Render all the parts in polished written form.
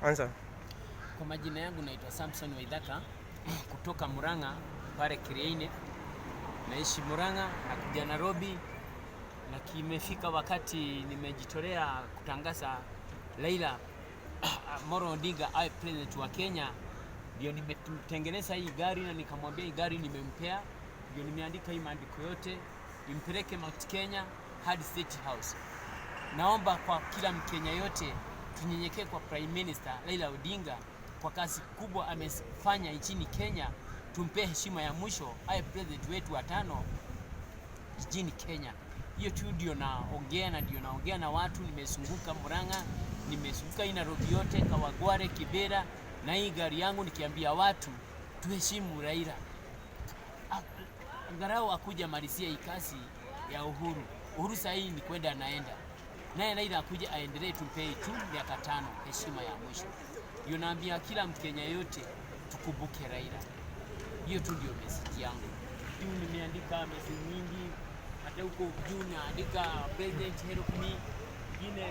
Anza. Kwa majina yangu naitwa Samson Waithaka kutoka Murang'a pale Kiriaini. Naishi Murang'a na kuja Nairobi, na kimefika wakati nimejitolea kutangaza Raila Amolo Odinga awe president wa Kenya. Ndio nimetengeneza hii gari na nikamwambia hii gari nimempea, ndio nimeandika hii maandiko yote impeleke Mount Kenya hadi State House. Naomba kwa kila Mkenya yote tunyenyekee kwa Prime Minister Raila Odinga kwa kazi kubwa amefanya nchini Kenya, tumpe heshima ya mwisho awe president wetu wa tano jijini Kenya. Hiyo tu ndio naongea na ndio naongea na watu. Nimezunguka Murang'a, nimezunguka hii Nairobi yote, Kawangware, Kibera na hii gari yangu nikiambia watu tuheshimu Raila, angalau akuja malizia hii kazi ya Uhuru. Uhuru sasa hii ni kwenda anaenda naye, Raila akuja aendelee, tumpee tu miaka 5 heshima ya mwisho. Ndio naambia kila Mkenya yote tukumbuke Raila. Hiyo tu ndio message yangu. Juu nimeandika message nyingi, hata huko juu naandika "President help me", ingine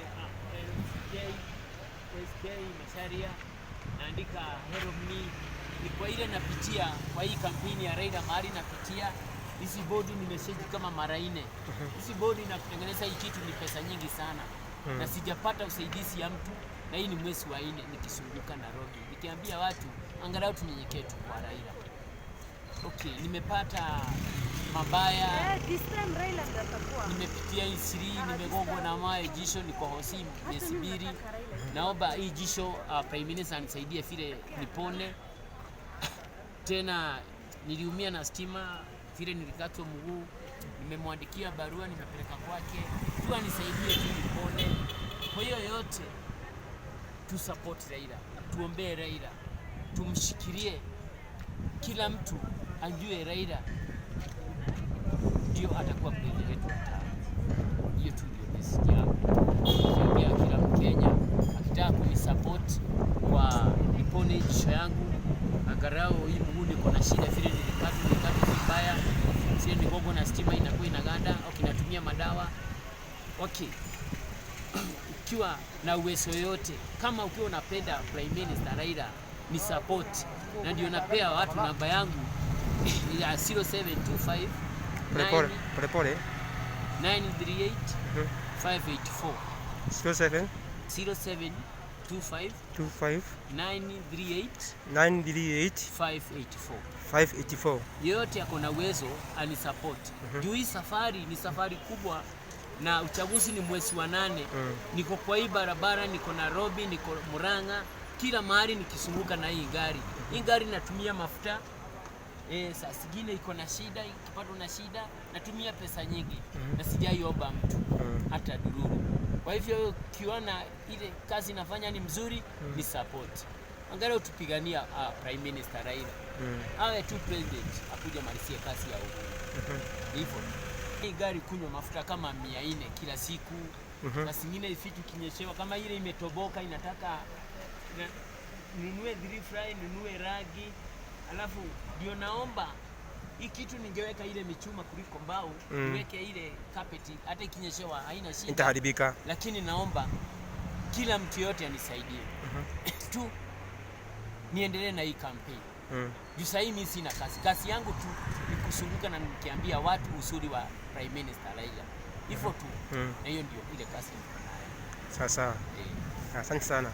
SK SK Macharia naandika "Help me". Ni kwa ile napitia kwa hii kampeni ya Raila, mahali napitia hizi bodi nimeseji kama mara nne. Hizi bodi na kutengeneza hii kitu ni pesa nyingi sana na sijapata usaidizi ya mtu, na hii ni mwezi wa nne nikizunguka Nairobi nikiambia watu angalau tunyenyekee tu kwa Raila. Okay, nimepata mabaya. Eh, this time Raila ndio atakuwa. Nimepitia hii siri, nimegongwa na mawe jisho, niko hosi miezi 2. Naomba hii jisho Prime Minister anisaidie vile nipone. Tena niliumia na stima vile nilikatwa mguu, nimemwandikia barua, nimepeleka kwake tu anisaidie tu nipone. Kwa hiyo yote tu support Raila, tuombee Raila, tumshikilie, kila mtu ajue Raila ndio atakuwa president wetu wa tano. Hiyo tu ndio message yangu. Nikiambia kila Mkenya akitaka kunisupport kwa nipone jisho yangu, angalau hii mguu niko na shida vile nilikatwa vibaya, vile nigongwa na stima inakuwa inaganda, okay, natumia madawa. Okay. Ukiwa na uwezo yoyote, kama ukiwa unapenda Prime Minister Raila, ni support, na ndio napea watu namba yangu ya 0725 Polepole, polepole. 938 584. 07 0725 25 938 938 584. 584. Yeyote ako na uwezo anisupport. Juu hii safari ni safari kubwa na uchaguzi ni mwezi wa 8. Niko kwa hii barabara, niko Nairobi, niko Murang'a, kila mahali nikizunguka na hii gari. Hii gari natumia mafuta saa zingine iko na shida, ikipatwa na shida natumia pesa nyingi na sijaiomba mtu hata dururu. Kwa hivyo ukiona ile kazi nafanya ni mzuri, ni support. Angalau tupigania Prime Minister Raila awe tu president akuja malizie kazi ya Uhuru. Hivyo hii gari kunywa mafuta kama 400 kila siku. Na zingine vitu kinyeshewa kama ile imetoboka inataka nunue three fly, nunue ragi, alafu ndio naomba hii kitu ningeweka ile michuma kuliko mbao, niweke ile carpet, hata ikinyeshewa haina shida, Itaharibika. Lakini naomba kila mtu yote anisaidie tu niendelee na hii kampeni juu sahii mimi sina kazi. Kazi yangu tu ni kuzunguka na nikiambia watu uzuri wa Prime Minister Raila, hivyo tu na hiyo ndio ile kazi niko nayo. Sawa sawa. Eh. Asante sana.